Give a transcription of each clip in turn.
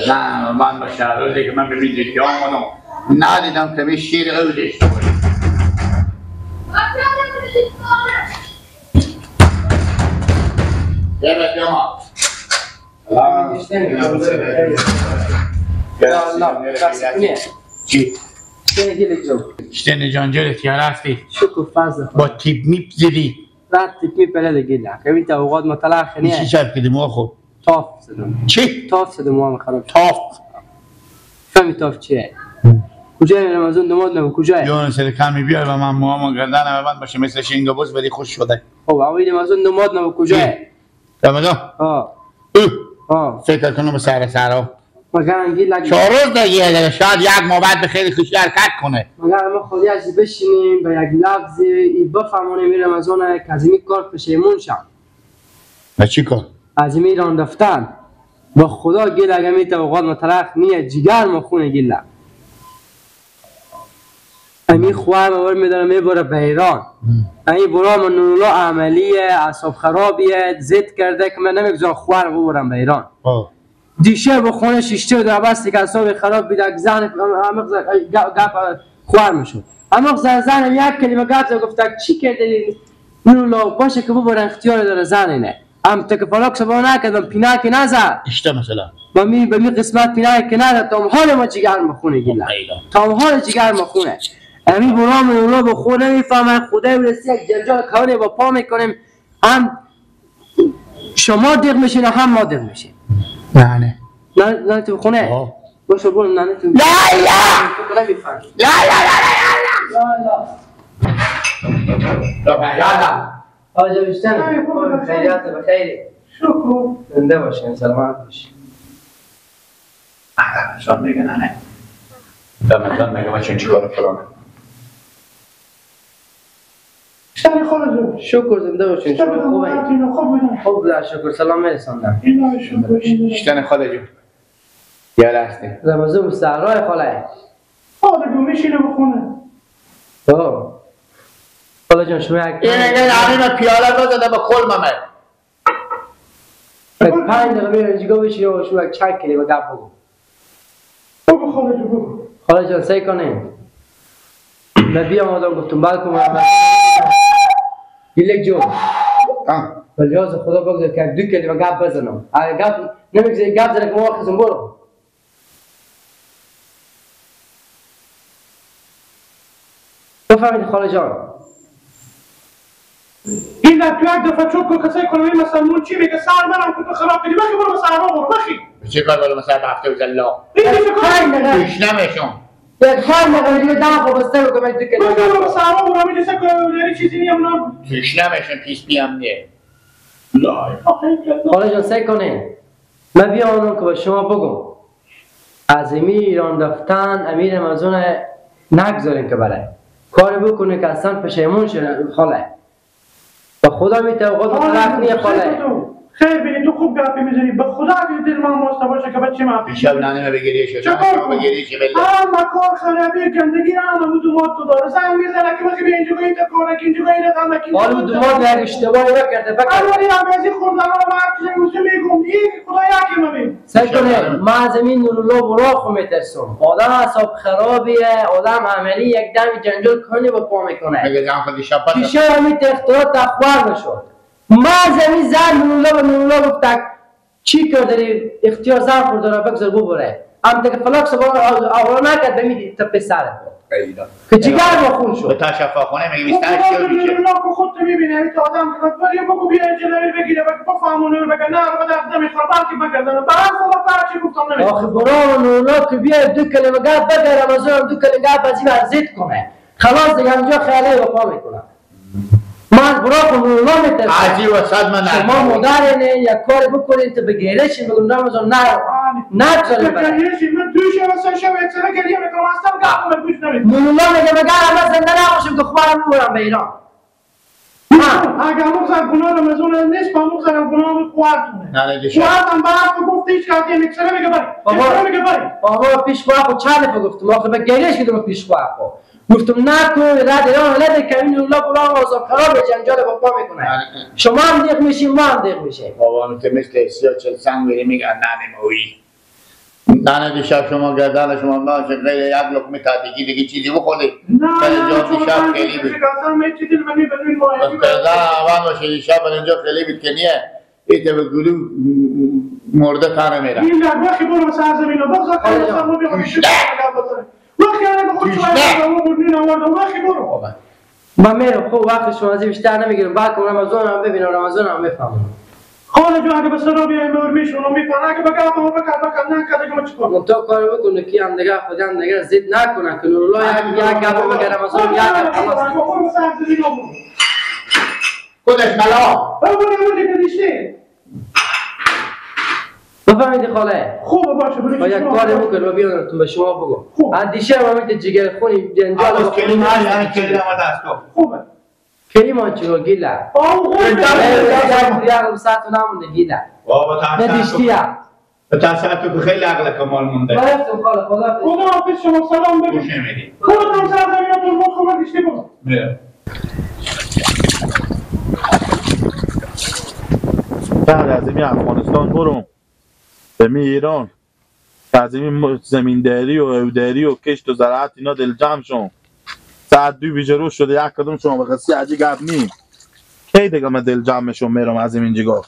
زن من باشه روزی که من به میدید آمدم ندیدم که می شیر اوزش چی؟ شتن جانجلت یا رفتی؟ شکر فضل با تیپ میپ زدی رد تیپ میپ بلده گیل که اوقات مطلع خنیه چی شب کردی مو خب؟ تاف زدم. چی؟ تاف زدم موام خراب شد. تاف فهمی تاف چیه؟ کجای رمضان دماد نبود کجای؟ یون سر کمی بیار و من موامو گردنم بند باشه مثل شینگا بوز ولی خوش شده. خب اولی رمضان دماد نبود کجای؟ رمضان؟ آه آه فکر کنم به سر سرا مگر انگی لگ 4 روز دیگه شاید یک ماه بعد به خیلی خوشی حرکت کنه. مگر ما خودی از بشینیم به یک لفظی بفهمونیم این رمضان که از این کار پشیمون شم. و چی کار؟ از این ایران رفتن با خدا گل اگه می اوقات مطلق نیه جگر ما خونه گله امی خواه ما میدارم میبره به ایران. این برا من نولا عملیه اعصاب خرابیه زد کرده که من نمیگذارم خواه رو ببرم به ایران. دیشه با خونه شیشته و بستی که اعصاب خراب بیده زن گپ خوار میشد. اما زنم یک کلمه گپ زد گفت چی کرده نولا باشه که ببرن اختیار داره زن اینه. ام تکفلاک سبا نکردم پینه که نزد اشته مثلا با می به می قسمت پینه که نزد تا حال ما جگر مخونه گیله تا حال جگر مخونه امی برام اونا به خود نمیفهمن خدای ورسی یک جنجال کاری با پا میکنیم هم شما دق میشین هم ما دق میشین. نه نه نه نه تو خونه باشه برو نه نه تو لا لا لا لا لا لا لا لا آجا بیشتر خیریت بخیری شکر زنده باشین سلامت باشین. رمضان میگه نه نه رمضان میگه ما چون چیکار فلانه شتر خاله شکر زنده باشین شما خوبه خوب بودن شکر سلام میرساندم شتن خاله جون یا هستی رمضان سهرای خاله خاله جون میشینه بخونه خاله جان شما یک این این پیاله رو داده به کل ممه 5 دقیقه میرم اینجا بشینم و شما یک چک کنیم و گپ بگو بگو خاله جون بگو. خاله جان سعی کنیم من بیام آدم گفتم بلکم گیلک جون به لحاظ خدا بگذار که دو کلمه گپ بزنم اگه گپ نمیگذاری گپ زنه که ما خزم برو بفهمید خاله جان این تو یک دفعه چوب کو کسای کنم این مسلمون چی میگه سر منم که تو خراب کردی بخی برو مسلمان برو بخی چه کار برو مسلمان هفته وزلا این نمیشم یک خر مقام دیگه دم خو بسته بکنم تو که بخی برو مسلمان برو همین جسه که یعنی چیزی نیم نه پیش نمیشم پیش بیام نیه خاله جان سعی کنین من بیام که با شما بگم از ایران رفتن امیر رمضان نگذارین که بره کار بکنه که اصلا پشیمون شده خاله با خدا می توقع مطلق نیه خاله خیر بینی تو خوب گپی میزنی به خدا اگه دل من واسطه باشه که بچه من شب نانه بگیری شد بگیری چه بله اما کار خرابی گندگی هم بود دومات تو داره زنگ میزنه که بخی بیا اینجا این کار که اینجا این رقم که حالا دومات یک اشتباهی نکرده فقط اولی هم از خوردن رو من چیزی میگم این خدا یکی مبین سعی کنه من از این نورالله براخو میترسم آدم اعصاب خرابیه آدم عملی یک دم جنجال کنی با پا میکنه مگه زن خودی شب شیشه همین تخترات تخوار میشد ما زمین زن نولا به نولا گفت چی کرده اختیار زن خورده را بگذار ببره ام تک فلاکس با آورا نکرد به میدی تا پسر که جگر ما خون شد به تا شفاخونه میگه 28 کیلو میشه نولا که خودت میبینی همین تا آدم که بگو بیا جلوی بگیره بفهمونه بگه نه رو درد نمیخوره بلکه بگردن برای خدا چی گفتم نمیشه آخه برا نولا که بیا دو کلمه گپ بگه رمضان دو کلمه گپ از این ورزید کنه خلاص دیگه همینجا خیاله با پا میکنم من براق نولا میترسم عجیب وسط من شما مادرینه یک کار بکنید تا به گیرشین بگم رمضان نه نگذاریم برای من توی شب سه شب یک سره گریه میکنم اصلا گپم گوش نمیدم نولا میگه مگر من زنده نباشم که خوارم ببرم به ایران اگه همون زن گناه رمضان نیست با همون زن گناه خوارتونه خوارتم به حرف گفت هیچ کسی یک سره میگه بری میگه بری بابا پیش خواه چند دفعه گفتم آخه به گریه شدم پیش خواه گفتم نکن رد ایران رد که این الله بلان آزاد خراب جنجال با پا میکنه شما هم دیق میشیم ما هم دیق میشیم بابا مثل مثل 30 40 سنگ بری میگن نه نمویی نه دیشب شما گردن شما باشه غیر یک لقمه تاتیکی دیگه چیزی بخوری. نه نه دیشب خیلی بود. گردن اول باشه دیشب اینجا خیلی بود که نیه. ایت به گلو مرده تا نمیره. این وقتی برو سر زمین بگذار خلاص ما برو. من میرم. خب وقت شما از بیشتر نمیگیرم. بعد که رمضان هم ببینم رمضان هم بفهمم. خاله جان اگه به سرا بیایم میشونم میفهمم. اگه بگم ما بکن نه که دیگه چیکار. من تو کارو بکنه که هم دیگه خود هم دیگه زید نکنه که نورالله یک گپ بگه رمضان یک گپ خلاص. خودش ملا. برو دیگه دیشتی. بفهمیدی خاله؟ خوبه باشه برو. یک کاری بکن و بیام به شما بگم. اندیشه ما میت جگر خونی جنجال. آواز کلیم هر کلیم دست خوبه. کلیم چیو گیلا. آو خوبه. ساعت نمونده گیلا. بابا تا نه دیشتیا. تا ساعت تو خیلی عقل کمال مونده. رفتم خاله خدا. خدا حافظ شما سلام بگید. خوش نمیدی. خودم سر زمینتون خوبه دیشتی بود. میرم. بعد از این افغانستان برو. به ایران تعظیم زمینداری و اوداری و کشت و زراعت اینا دل جمع شون. ساعت 2 بیجرو شده یک کدوم شما به قصه عجیب گپ نی. کی دیگه من دل جمع شون میرم از این جگاه.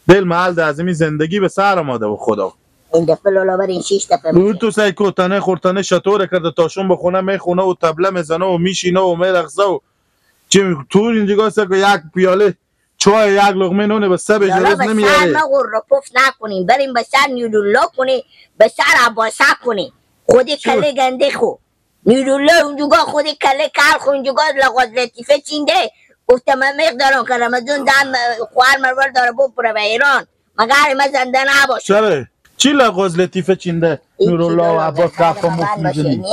دل محل از این زندگی به سر آمده و خدا. این دفعه لالا بر این 6 دفعه میشه. تو سعی کوتنه خورتنه شطوره کرده تاشون به خونه میخونه و طبله میزنه و میشینه و میرقصه و چی تو این جگاه سر یک پیاله چای یک لقمه نونه به سه بجه روز نمیاره. لالا به سر ما غر پف نکنیم، بریم به سر نورالله کنیم، به سر عباسه کنیم. خودی کله گنده خو نورالله اونجوگا خودی کله کل خو اونجوگا لغاز لطیفه چینده. گفتم من مقدارم که رمضان دم خوار مرور داره بپره به ایران مگر من زنده نباشه. چرا؟ چی لغاز لطیفه چینده؟ نورالله و عباس رفت مفت میزنی.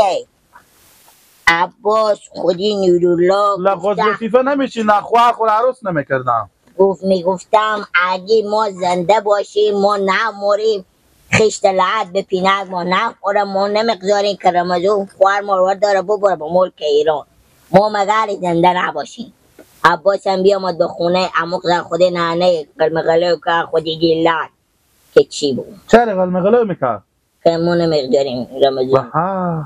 عباس خودی نورالله لغاز لطیفه نمیچین، نه خوار خور عروس نمیکردم. گفت میگفتم اگه ما زنده باشیم ما نموریم خشت لعت به پینک ما نخورم ما نمیگذاریم که رمضان خوار مروار داره ببره به ملک ایران ما مگر زنده نباشیم. عباس هم بیامد به خونه عموق در خود ننه قلمقلو که خودی گیلت که چی بود؟ چرا قلمقلو میکرد؟ که ما نمیگذاریم رمضان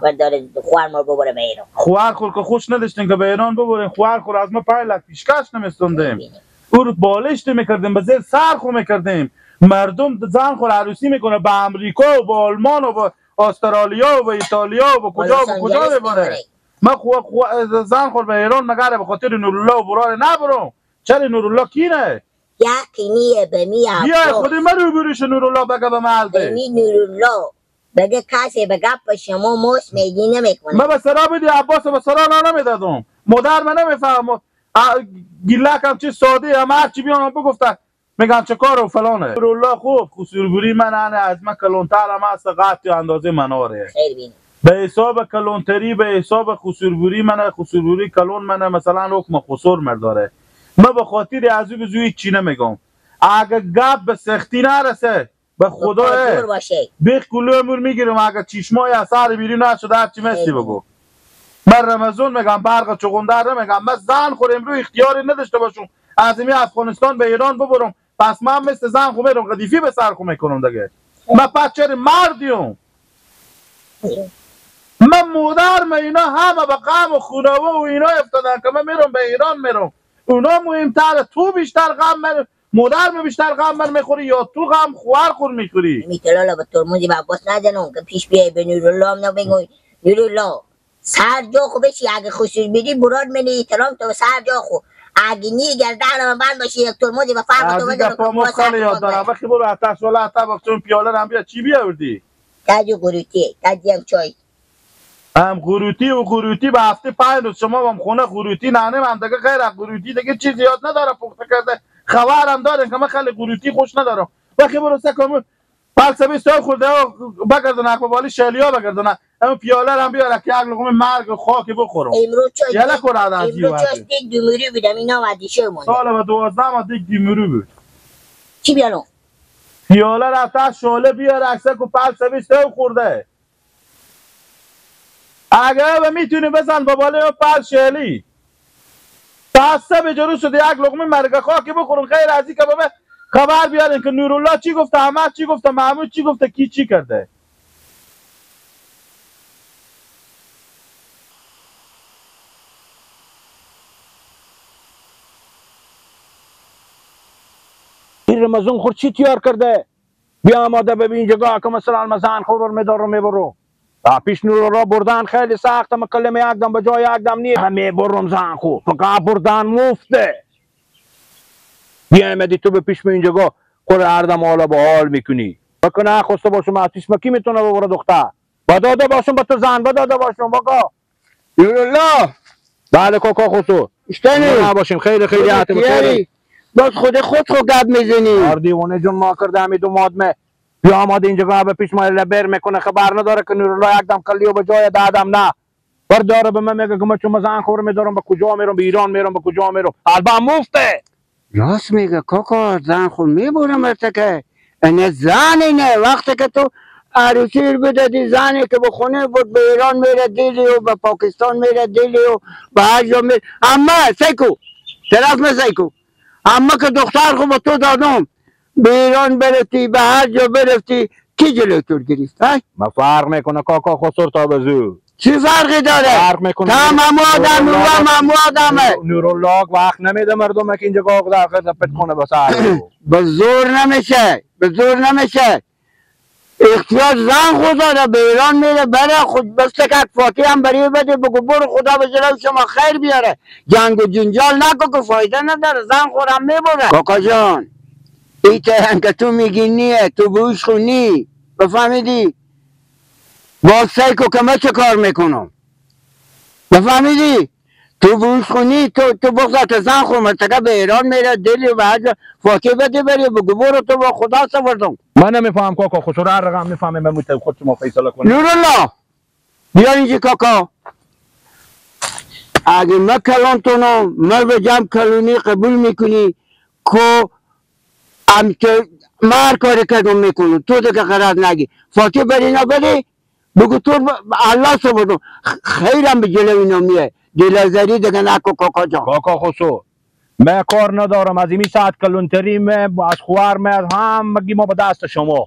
برداره خوار ما ببره به ایران. خوار خور که خوش نداشتیم که به ایران ببریم. خوار خور از ما 5 لک پیشکش نمیستوندیم. او رو بالشت میکردیم به زیر سر خو میکردیم. مردم زن خور عروسی میکنه به امریکا و به آلمان و به استرالیا و به ایتالیا و به کجا و کجا میبره. من زن خور به ایران مگر به خاطر نورالله و برار نبرم. چرا نورالله کینه؟ یکی نیه به می عباس بیا خودی من رو بروش نورالله بگه به محل به می نورالله بگه کسی به گپ شما موس میگی نمیکنه. من به سرا بدی عباس به سرا نمیدادم. مادر من نمیفهمم گیلک هم چه ساده هم هرچی بیان بگفتن میگن چه کار و فلانه. نورالله خوب خسوربوری من انه از من کلونتر هم هست قطع اندازه مناره. خیر به حساب کلونتری به حساب خسوربوری من خسوربوری کلون من مثلا حکم خسور مرداره. من به خاطر از او بزوی چی نمیگم. اگه گپ به سختی نرسه به خدا بیخ کلو امور میگیرم. اگه چشمای اثر بیرون نشده هرچی مستی بگو. من رمضان میگم برق چغندر نمیگم. من زن خور امرو اختیاری نداشته باشم از می افغانستان به ایران ببرم. پس من مثل زن خو میرم قدیفی به سر خو میکنم دیگه. من پس چرا مردیم؟ من مادر من اینا همه به غم و خونوه و اینا افتادن که من میرم به ایران میرم. اونا مهمتره. تو بیشتر غم من مادر من بیشتر غم من میخوری یا تو غم خوار خور میخوری؟ میتلالا به ترمزی به عباس نزنم که پیش بیای به نورالله هم نبگوی نورالله سر جا خو بشی اگه خصوص بیدی براد منی احترام تو سر جا خو اگه نی گردن من بند باشی یک ترمزی به فرق تو بزنم. از این گپا یاد دارم. وقتی برو اتش والا اتباق چون پیاله هم بیا چی بیاوردی؟ تاجو قروتی تاجی هم چای هم قروتی و قروتی به هفته 5 روز شما هم خونه قروتی ننه من دیگه غیر از قروتی دیگه چیز یاد نداره پخته کرده. خبرم دارن که من خیلی قروتی خوش ندارم. وقتی برو سکم فلسفه سال خورده بگردن اخبار بالی شلیا بگردن اما پیاله هم بیاره که یک لقمه مرگ و خاک بخورم. امروز چای امروز چای دیگ دومری بودم اینا مدیشه مونده. سال 12 ما دیگ دومری بود. چی بیارم؟ پیاله رفته شعله بیاره اکسه که فلسفه سال خورده. اگه میتونی بزن با بالای پل شعلی تا سه به شده یک لقمه مرگ خاکی بخورم. غیر از این که بابا خبر بیارین که نورالله چی گفته، احمد چی گفته، محمود چی گفته، کی چی کرده. این رمضان خور چی تیار کرده؟ بیا آماده ببین جگاه که مثلا مزان خور میدارم میبرم. پیش نور را بردن خیلی سخته، مکلمه یک دم به جای یک دم نیست. همه برم زن خور فقط بردن مفته. بیا آمدی تو به پیش می اینجا خور هر دم حالا به حال میکنی. بکنه خواسته باشم آتیش مکی میتونه ببره دختر. با داده باشم با تو زن با داده باشم بابا. نورالله. بله کاکا خسرو. اشتنی باشیم خیلی خیلی عتیب. باز خود خود خو گپ میزنی. هر دیوانه جون ما کرده همی دو مادمه. بیا آماده اینجا به پیش ما لبر میکنه، خبر نداره که نورالله یک دم کلیو به جای دادم نه. برداره به من میگه که من چون زن خور میدارم به کجا میرم، به ایران میرم، به کجا میرم. البته مفته. راست میگه کاکا، زن خور میبرم ارتکه. اینه زن اینه وقتی که تو عروسی رو بدادی زنی که به خونه بود به ایران میره دیلی و به پاکستان میره دیلی و به هر جا میره. اما سیکو طرف من سیکو، اما که دختر خو با تو دادم به ایران برفتی به هر جا برفتی کی جلوی تو گرفت؟ ما فرق میکنه کاکا خسر تا به زو. چی فرقی داره؟ فرق میکنه. تمام آدم و همو آدمه. نورالله وقت نمیده مردم که اینجا گاو در پت کنه بس. به زور نمیشه، به زور نمیشه. اختیار زن خود داره، به ایران میره بره خود بس که فاتی هم بری بده بگو برو خدا به جلوی شما خیر بیاره. جنگ و جنجال نکن که فایده نداره، زن خودم میبره. کاکا جان این که تو میگی نیه، تو بوش خونی بفهمیدی؟ باز سعی کن که من چه کار میکنم بفهمیدی؟ تو بوش خونی تو بگذار که زن خون مرتکب به ایران میره دلی و هر جا فاتی بده بری بگو برو تو با خدا سپردم. من نمیفهم کاکا خسرو، هر رقم میفهمم من میتونم خود شما فیصله کنم. نورالله بیا اینجا کاکا، اگه من کلان تونم من به جمع کلونی قبول میکنی که من هر کاری کردم میکنم، تو دیگه قرار نگی فاتی بری نبری بگو تو الله سپردم خیرم به جلو اینا میه. دلازاری دیگه نکو کاکا جان. کاکا خسرو من کار ندارم از این ساعت کلونتری من از خوار من هم مگی ما به دست شما.